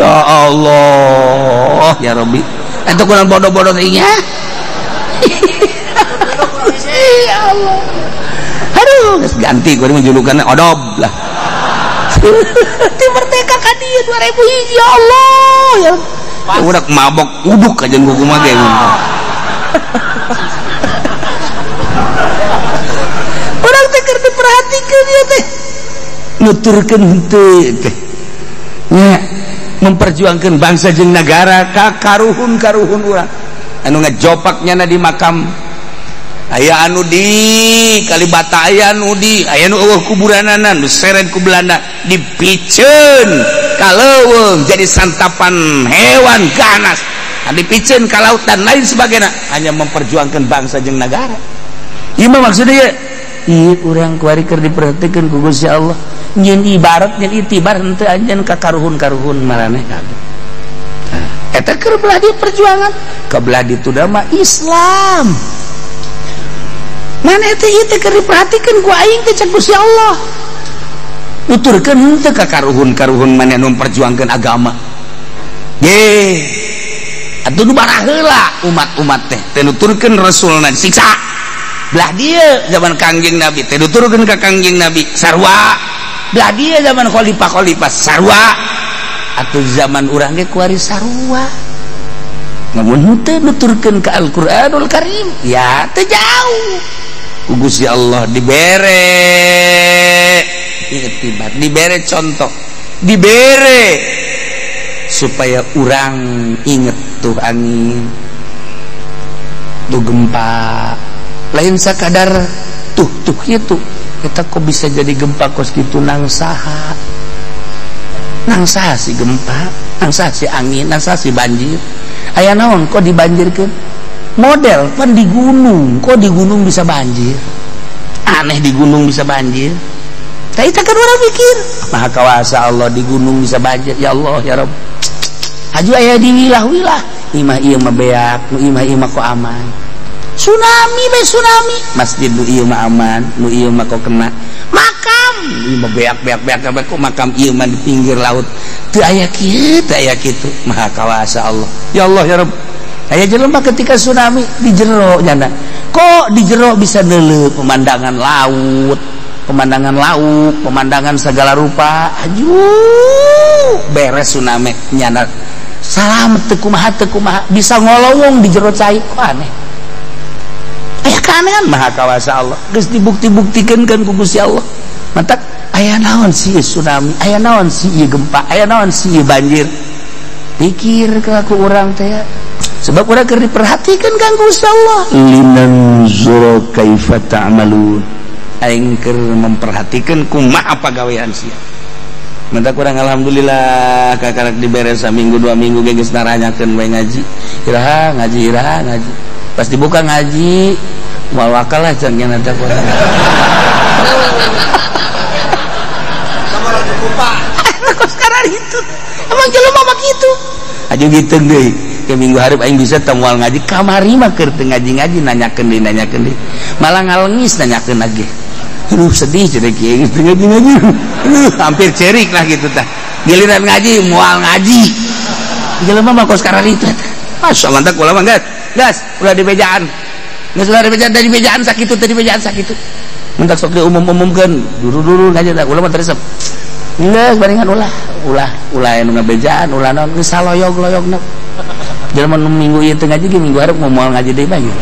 Ya Allah, ya Rabbi. Itu kurang bodoh-bodoh teh nya. Ya Allah. Aduh, geus ganti kuari mah julukanna odob lah. Ti merdeka ka dieu 2000 ya Allah. Ya udah mabok uduk aja kumaha ge. Urang teh keur diperhatikeun Nuturkeun henteu teh nya memperjuangkan bangsa jeung negara ka karuhun-karuhun urang anu ngejopak nyana di makam aya anu di Kalibata, aya anu di aya nu eueuh kuburananan diseret ku Belanda dipiceun ka leuweung jadi santapan hewan ganas, dipiceun ka laut dan lain sebagainya, hanya memperjuangkan bangsa jeung negara. Ieu mah maksudnya ya ieu urang kuari keur diperhatikeun ku Gusti Allah nyeun ibarat nyeun itibar henteu anjeun ka karuhun-karuhun maraneh kabeh. Eta keur belah di perjuangan, ka belah ditu mah Islam. Mana eta ieu teh keur diperhatikeun ku aing teh cek Gusti Allah. Nuturkeun henteu ka karuhun-karuhun maneh nu memperjuangkeun agama. Ye. Atuh nu baraheula umat-umat teh teu nuturkeun rasulna disiksa. Belah dieu zaman Kangjeng Nabi teh nuturkeun ka Kangjeng Nabi sarua. Belah dieu zaman khalifah-khalifah sarua. Atuh zaman urang ge kuari sarua. Namun henteu nuturkeun ka Al-Qur'anul Karim ya teu jauh. Ku Gusti Allah dibere iktibar, dibere contoh, dibere supaya urang inget tuh angin, tuh gempa. Lain sakadar tuh tuh gitu, kita kok bisa jadi gempa kos gitu nang saha, nang saha si gempa, nang saha si angin, nang saha si banjir. Aya naon kok dibanjirkeun? Model pan di gunung, kok di gunung bisa banjir? Aneh di gunung bisa banjir. Tapi tak kan orang mikir, maha kawasa Allah di gunung bisa banjir. Ya Allah ya Rabb. Haju aya di wilah-wilah, imah ieu mah beak, nu imah ieu mah kok aman. Tsunami be tsunami, masjid nu ieu mah aman, nu ieu mah kok kena. Makam ieu mah beak beak beak beak kok makam ieu mah di pinggir laut. Teu aya kieu, teu aya kitu. Maha kawasa Allah. Ya Allah ya Rabb. Aya jelema ketika tsunami di jero nyana. Kok di jero bisa neuleuh pemandangan laut, pemandangan laut, pemandangan segala rupa. Aduh, beres tsunami nyana. Salamet teu kumaha bisa ngolowong di jero cai kok aneh. Aya keanehan maha kawasa Allah. Geus dibukti-buktikeun kan ku Gusti Allah. Matak aya naon sih tsunami, aya naon sih gempa, aya naon sih banjir. Pikir ke aku urang teh ya. Sebab urang keur diperhatikeun kan ku Gusti Allah. Linanzura kaifa ta'malun. Aing keur memperhatikeun kumaha pagawean sia. Menta kurang alhamdulillah kakarak dibere saminggu dua minggu ge geus naranyakeun we ngaji. Iraha ngaji, iraha ngaji. Pas dibuka ngaji moal wakal lah can nya teh kurang. Kok sekarang itu. Emang jelema mah kitu. Aju gitu deui. Ke minggu hareup aing bisa teu moal ngaji kamari mah keur teu ngaji-ngaji nanyakeun deui. Malah ngalengis nanyakeun lagi. Aduh sedih jadi kieu teu ngaji-ngaji. Aduh hampir cerik lah gitu tah. Giliran ngaji moal ngaji. Jelema mah kos sekarang itu. Masya Allah mantap ulah mah gas. Gas ulah dibejaan. Geus ulah dibejaan tadi bejaan sakitu tadi bejaan sakitu. Mentak sok diumum-umumkeun duru-duru ngaji tah ulah mah teresep. Geus barengan ulah, ulah ulah anu ngabejaan, ulah naon geus saloyog-loyogna. Jelema nu minggu ieu teu ngaji ge minggu hareup moal ngaji deui mah gitu.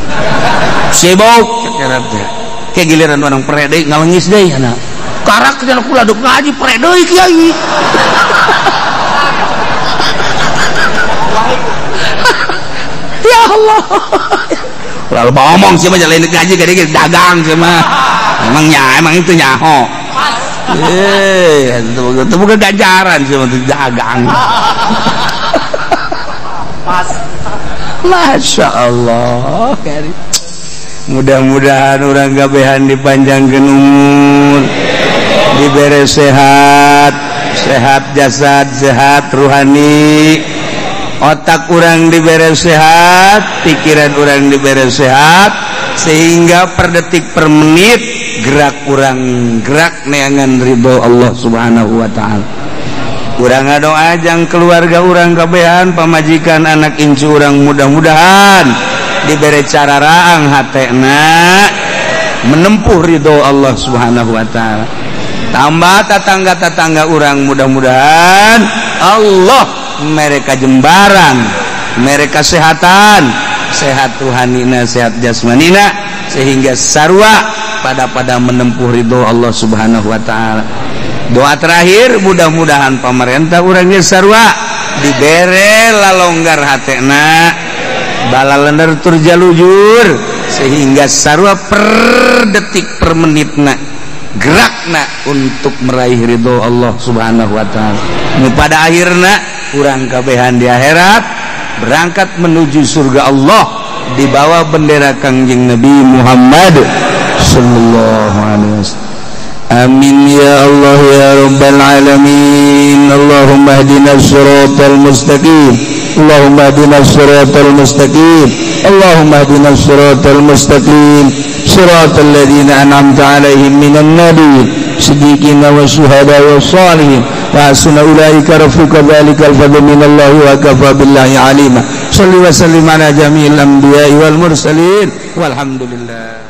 Sibuk teh. Kayak giliran orang pre deui ngalengis deui anak. Karak cenah kula duk ngaji pre deui kiai. Ya Allah. Lalu ngomong sih mah lain ngaji gede ge dagang sih mah. Emang nya emang itu nyaho. Itu bukan ganjaran sih mah dagang.
Pas.
Masya Allah. Mudah-mudahan orang gabehan dipanjangkeun umur, dibere sehat, sehat jasad, sehat ruhani, otak orang dibere sehat, pikiran orang dibere sehat, sehingga per detik per menit gerak orang gerak neangan ridho Allah Subhanahu wa taala. Urang ngadoa jang keluarga urang kabehan, pamajikan anak incu urang mudah-mudahan dibere cara raang hatena menempuh ridho Allah Subhanahu wa taala. Tambah tetangga-tetangga urang mudah-mudahan Allah mereka jembaran, mereka sehatan, sehat ruhanina, sehat jasmanina, sehingga sarua pada menempuh ridho Allah Subhanahu wa taala. Doa terakhir mudah-mudahan pemerintah urangnya sarua dibere lalonggar hatena balalender tur jalujur sehingga sarua per detik per menitna gerakna untuk meraih ridho Allah Subhanahu wa taala. Nu pada akhirna urang kabehan di akhirat berangkat menuju surga Allah di bawah bendera Kangjeng Nabi Muhammad sallallahu alaihi wasallam. Amin ya Allah ya Rabbal alamin. Allahumma ihdinas siratal mustaqim. Allahumma ihdinas siratal mustaqim. Allahumma ihdinas siratal mustaqim. Siratal ladzina an'amta 'alaihim minan nabiyyin siddiqina wasyuhada wassalihin wa hasuna ulaika rafiqa dzalikal fadlu minallahi wa kafa billahi alima. Shalli wa sallim ala jami'il anbiya'i wal mursalin walhamdulillah.